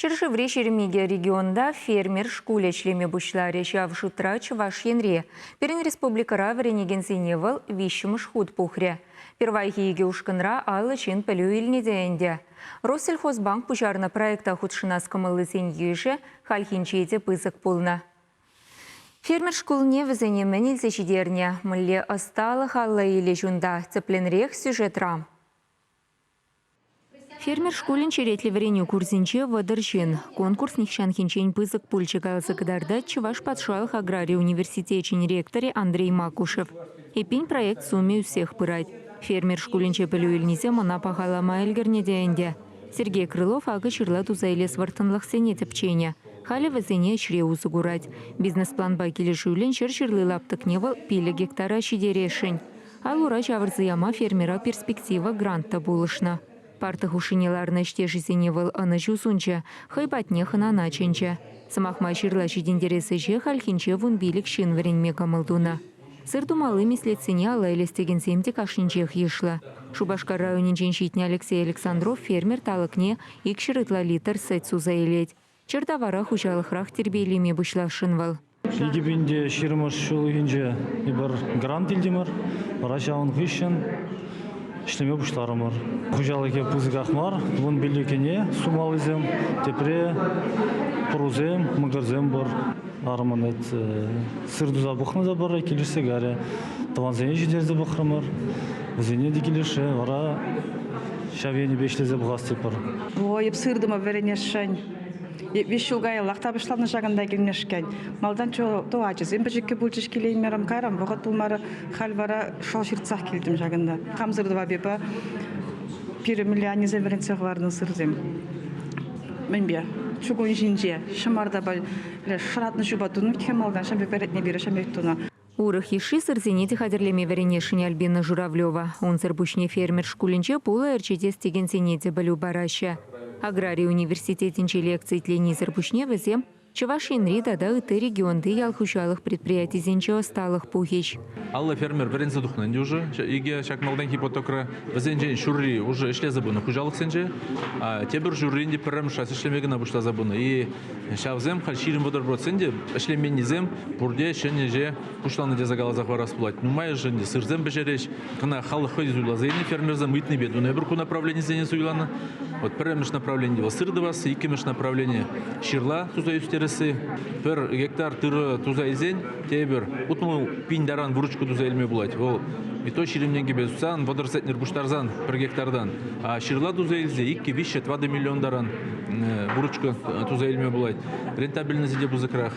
Ҫӗршыври 22 регионта фермер шкулӗ ӗҫлеме пуҫларӗ, ҫав шутра Чӑваш Енре. Пирӗн республикӑра вӗренекенсене вӑл виҫҫӗмӗш хут пухрӗ. Пирвайхи икӗ ушкӑнра 50 ҫын пӗлӳ илнӗ те ӗнтӗ. Россельхозбанк пуҫарнӑ проекта хутшӑнас кӑмӑллисен йышӗ хальхинче те пысӑк пулнӑ. Фермер шкулне вӗсене мӗн илсе ҫитернӗ, мӗнле ӑсталӑх алла илӗҫ унта, тӗплӗнрех сюжетра. Фермер шкулӗн черетлӗ вӗренӳ курсӗнче 30 ҫын. Конкурс нихҫанхинчен пысӑк пулчӗ каласа кӑтартать Чӑваш патшалӑх аграри университечӗн ректорӗ Андрей Макушев. Эппин, проект сумӗ ӳссех пырать. Фермер шкулӗнче пӗлӳ илнисем ӑна пахалама ӗлкӗрнӗ те ӗнтӗ. Сергей Крылов акӑ ҫырла туса илес вӑрттӑнлӑхсене тӗпченӗ. Халӗ вӗсене ӗҫре усӑ курать. Бизнес-планпа килӗшӳллӗн ҫӗр ҫырли лаптӑкне вӑл 5 гектара ҫитересшӗн. Ал-ура ҫавӑрса яма фермера «Перспектива» грант та пулӑшнӑ. Парта хушшине ларнӑ ӗҫтешӗсене вӑл ӑнӑҫу сунчӗ, хӑй патне хӑнана чӗнчӗ. Сӑмах май ҫырла ҫитӗнтерес ӗҫе хальхинче 15 ҫын вӗренме кӑмӑл тунӑ. Сыр тумалли меслетсене алла илес текенсем те кашнинчех йышлӑ. Шупашкар районӗнчен ҫитнӗ Алексей Александров фермер талӑкне 200 ытла литр сӗт суса илет. Чӗр тавара хуҫалӑхрах тирпейлеме пуҫласшӑн вӑл. 2020 ҫулхинче эпир грант илтӗмӗр. Вара ҫавӑн хыҫҫӑн ӗҫлеме пуҫларӑмӑр. Хуҫалӑхӗ пысӑках мар, 15 ӗне сумаллисем, тепре пӑрусем, мӑкӑрсем пур. Арӑмӑн сыр туса пӑхнӑ та пӗрре килӗшсе кайрӗ. Тӑвансене ҫитерсе пӑхрӑмӑр, вӗсене те килӗшрӗ. Вара ҫав енӗпе ӗҫлесе пӑхас тетпӗр. Ой, эп сыр тума вӗренесшӗн. Виҫ ҫул каяллах та пуҫланӑ ҫакӑнта килмешкӗн. Малтан то ачасем пӗчӗккӗ пулчӗҫ килеймерӗм, кайран вӑхӑт пулмарӗ. Халь вара шӑл ҫыртсах килтӗм ҫакӑнта. Хам сыр тӑвап эпӗ. Пире мӗнле аннесем вӗрентсе хӑварнӑ сырсем. Мӗнпе? Чукун ҫинче ҫӑмартапа шӑратнӑ ҫупа тунӑ малтан ҫам пек вӗретнӗ пире ҫам пек тунӑ. Урӑх йышши сырсене те хатӗрлеме вӗренесшӗн Альбина Журавлева. Унсӑр пуҫне фермер шкулӗнче пулӑ ӗрчетес текенсене те пӗлӳ параҫҫӗ. Аграри университетӗнче лекци итленисӗр пуҫне вӗсем Чӑваш Енри тата ытти регионти ял хуҫалӑх предприятисенче ӑсталӑх пухӗҫ. Алла фермер вӗренсе тухнӑ ӗнтӗ уже икӗ ҫак малтанхи потокра. Вӗсенчен ҫурри уже ӗҫлесе пынӑ хуҫалӑхсенче, тепӗр ҫурри ӗнтӗ пӗрремӗш раз ӗҫлеме кӑна пуҫласа пынӑ. И Ҫавсем халь 20-30 проценчӗ ӗҫлеменнисем пурте ҫӗнӗ ӗҫе пуҫланӑ тесе каласа хӑварас пулать. Нумайӑшӗ ӗнтӗ сырсем пӗҫерӗҫ, кӑна халӑх хӑй суйласа илнӗ, фермерсем ыйтнипе тунӑ эпир ку направленисене суйланӑ. Вот пӗрремӗш направлени вӑл сыр тӑвасси, иккӗмӗш направлени ҫырла туса ӳстересси. Пӗр гектар тырӑ туса илсен тепӗр 60 пин таран выручка туса илме пулать. Вӑл и то ҫирӗм тенкӗпе сутсан, 30 центнер пуҫтарсан пӗр гектартан. А ҫырла туса илсе 2, 3, 4 миллион таран выручка туса илме пулать. Рентабельности те пысӑкрах.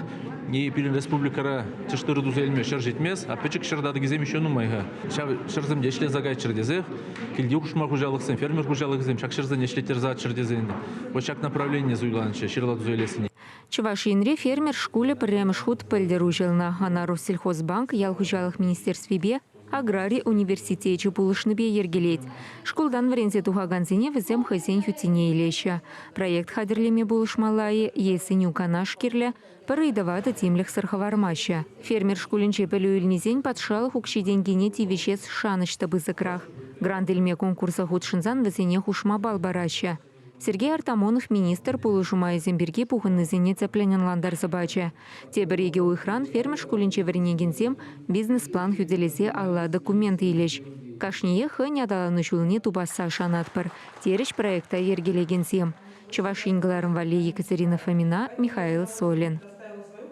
И пирӗн республикӑра тӗш-тырӑ туса илме ҫӗр ҫитмест, а пӗчӗк ҫӗр татӑкӗсем еще нумай-ха. Ҫав ҫӗрсем те ӗҫлесе кайччӑр тесе килти хушма хуҫалӑхсем, фермер хуҫалӑхӗсем ҫак ҫӗрсене ӗҫлеттерсе аччӑр тесе ӗнтӗ. Вот ҫак направление суйланӑччӗ ҫырла туса илессине. Чӑваш Енре фермер шкулӗ пӗрремӗш хут пӗлтӗр уҫӑлнӑ. Ӑна Россельхозбанк ял хуҫалӑх министерствипе Аграри университечӗ пулӑшнипе йӗркелет. Шкултан вӗренсе тухакансене вӗсем хӑйсен хӳттине илеҫҫӗ. Проект хатӗрлеме пулӑшмалла-и е сӗнӳ-канаш кирлӗ, пӗр ыйтӑва та тимлӗхсӗр хӑвармаҫҫӗ. Фермер шкулӗнче пӗлӳ илнисен патшалӑх укҫи-тенкине тивӗҫес шанӑҫ та пысӑкрах. Грант илме конкурса хутшӑнсан вӗсене хушма балл параҫҫӗ. Сергей Артамонов министр пулӑшу майӗсем пирки пухӑннисене тӗплӗн ӑнлантарса пачӗ. Тепӗр икӗ уйӑхран фермер шкулӗнче вӗренекенсем бизнес-план хӳтӗлесе алла документ илӗҫ. Кашниех хӑйӗн аталану ҫулне тупасса шанатпӑр, терӗҫ проекта йӗркелекенсем. Чӑваш Ен кӑларӑм валли Екатерина Фомина, Михаил Солин.